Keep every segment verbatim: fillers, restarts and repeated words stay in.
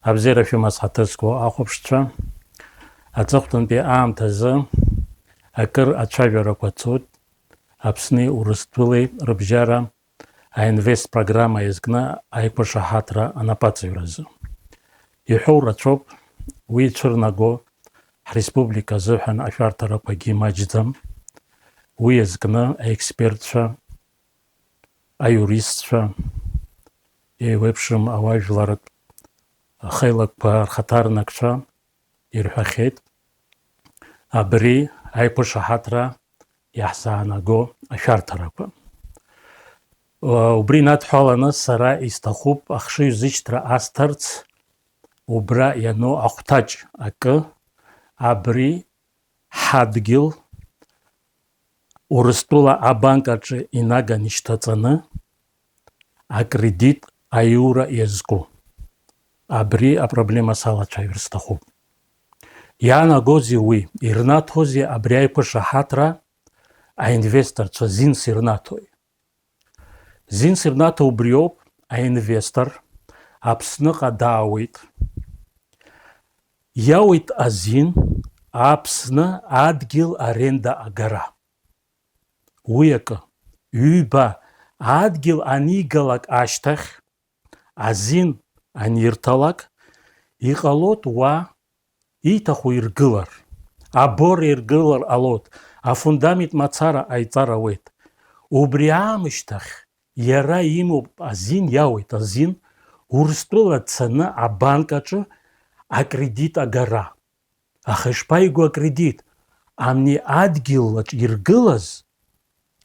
Абзиара шәымаз, ҳаҭыр зқәу ахәаԥшцәа, аҵыхәтәантәи аамҭазы акыр ацәажәарақәа цоит Аԥсни Урыстәылеи рыбжьара аинвест программа иазкны аиқәышаҳаҭра анапаҵаҩразы. Иҳәоу рацәоуп, уи ицәырнаго ҳреспублика азыҳәан ашәарҭарақәагьы маҷӡам. Уи иазкны аекспертцәа, аиуристцәа, еиуеиԥшым ауаажәларратә ахеилакқәа рхаҭарнакцәа ирҳәахьеит абри аиқәышаҳаҭра иаҳзаанаго ашәарҭарақәа. Убри инадҳәаланы сара исҭахуп ахшыҩзышьҭра асҭарц убра иану ахәҭаҷ акы, абри ҳадгьыл Урыстәыла абанк аҿы инаган ишьҭаҵаны, акредит аиура иазку. Абри апроблема салацәажәар сҭахуп. Иаанагозеи уи, ирнаҭозеи абри аиқәышаҳаҭра аинвесторцәа, зинс ирнаҭои? Зинс ирнаҭо убриоуп, аинвестор Аԥсныҟа даауеит, иауеит азин Аԥсны адгьыл аренда агара. Уи акы. Ҩба, адгьыл анигалак ашьҭахь, азин анирҭалак, иҟалоит уа ииҭаху иргылар, абор иргылар ҟалоит, афундамент мацара ҟаиҵар ауеит. Убри аамышьҭахь иара имоуп азин, иауеит азин Урыстәыла дцаны абанк аҿы акредит агара. Аха ишԥаиго акредит? Амни адгьылаҿ иргылаз,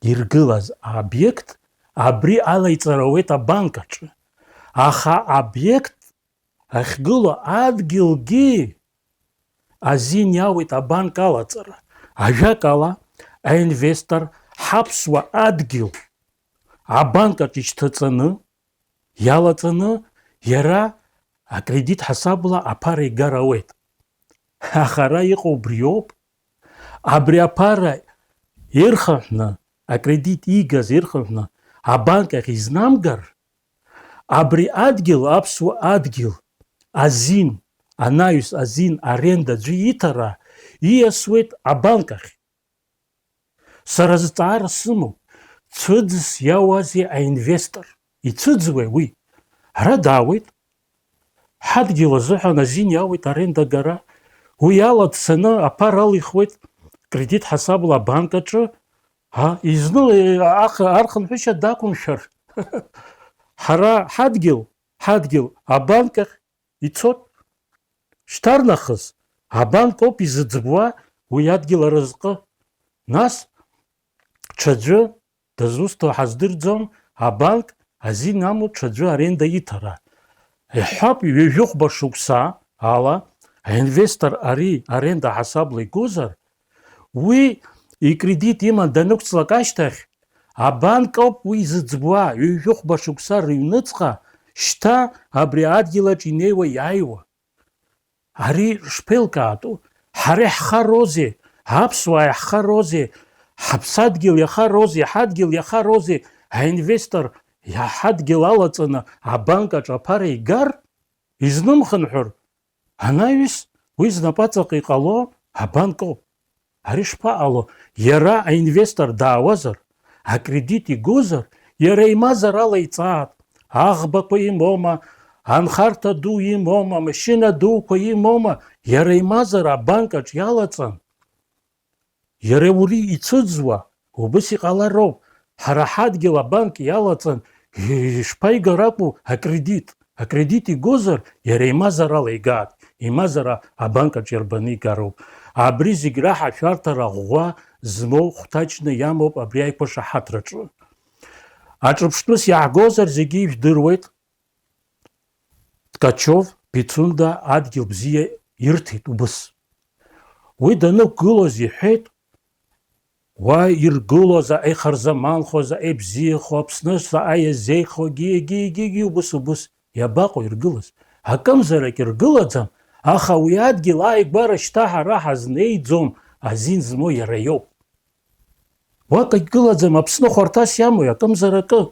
иргылаз аобиект абри алаиҵар ауеит абанк аҿы. Аха аобиект ахьгылоу адгьылгьы азин иауеит абанк алаҵара. Ажәакала, аинвестор ҳаԥсуа адгьыл абанк аҿы ишьҭаҵаны, иалаҵаны, иара акредит ҳасабла аԥара игар ауеит. Аха ара иҟоу убриоуп. Абри аԥара ирхынҳәны, акредит иигаз ирхынҳәны абанк ахь изнамгар, абри адгьыл, аԥсуа адгьыл, азин, анаҩс азин аренда аӡәы иҭара ииасуеит абанк ахь. Сара зҵаара сымоуп, цәыӡс иауазеи аинвестор? Ицәыӡуеи уи? Ара даауеит. Ҳадгьыл азыҳәан азин иауеит аренда агара. Уи ала дцаны аԥара алихуеит кредит ҳасабла абанк аҿы. Ҳа, изны, е, ах-, архынҳәышьа дақәымшәар. Ҳара ҳадгьыл, ҳадгьыл абанк ахь ицот. Шьҭарнахыс, абанк ауп изыӡбуа уи адгьыл аразҟы. Нас, ҽаӡәы дызусҭоу ҳаздырӡом, абанк азин амоуп ҽаӡәы аренда иҭара. Иҳҳәап, ҩажәихәба шықәса ала аинвестор ари аренда ҳасабла игозар, уи икредит иман данықәҵлак ашьҭахь, абанк ауп уи изыӡбуа, ҩажәихәба шықәса рыҩныҵҟа шьҭа абри адгьылаҿ инеиуа иааиуа. Ари шԥеилкаатәу? Ҳара иаҳхароузеи, аԥсуаа иаҳхароузеи, ҳаԥсадгьыл иахароузеи, ҳадгьыл иахароузеи, аинвестор иа-, ҳадгьыл алаҵаны абанк аҿы аԥара игар, изнымхынҳәыр, анаҩс уи знапаҵаҟа иҟало абанк ауп. Ари шԥаҟало? Иара аинвестор даауазар, акредит игозар, иара имазар ала иҵаат, аӷбақәа имоума, анхарҭа ду имоума, амашьына дуқәа имоума, иара имазар абанк аҿ иалаҵан, иара ури ицәыӡуа, убыс иҟалароуп. Ҳара ҳадгьыл абанк иалаҵан, ишԥаигаракәу акредит? Акредит игозар, иара имазарала игааит, имазара абанк аҿы иарбаны игароуп. Абри зегь раҳа ашәарҭара ӷәӷәа змоу хәҭаҷны иамоуп абри аиқәышаҳаҭраҿы. Аҿырԥштәыс иааҳгозар зегьы ижәдыруеит, Ткачев Пицунда адгьыл бзиа ирҭеит убыс. Уи данықәгылоз иҳәеит, уа иргыло заҟа ихарзаманхо, заҟа ибзиахо, Аԥсны заҟа иазеиӷьхогьы, егьи, егьи, егьи, убыс, убыс. Иабаҟоу иргылаз? Акымзарак иргылаӡам, аха уи адгьыл ааигәара шьҭа ҳара ҳазнеиӡом, азин змоу иара иоуп. Уа акгьы гылаӡам, Аԥсны хәарҭас иамои, акымзар акы?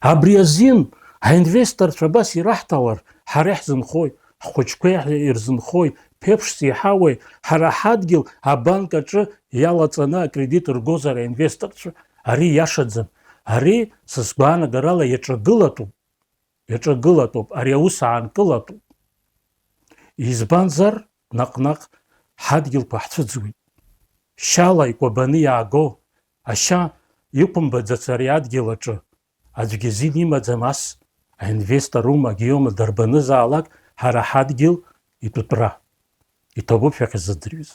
Абри азин аинвесторцәа абас ираҳҭалар, ҳара иаҳзынхои? хәыҷқәеи ирзынхои, ԥеиԥшс иҳауеи, ҳара ҳадгьыл абанк аҿы иалаҵаны акредит ргозар аинвесторцәа, ари иашаӡам, ари са сгәаанагарала иаҿагылатәуп, иаҿагылатәуп, ари аус аанкылатәуп. Избанзар, наҟ-наҟ ҳадгьылқәа ҳцәыӡуеит. Шьала икәабаны иааго, ашьа иқәымбаӡац ари адгьыл аҿы, аӡәгьы азин имаӡам ас, аинвестор ума, агиома дарбанызаалак ҳара ҳадгьыл итәытәра. Иҭабуп шәахьазыӡырҩыз.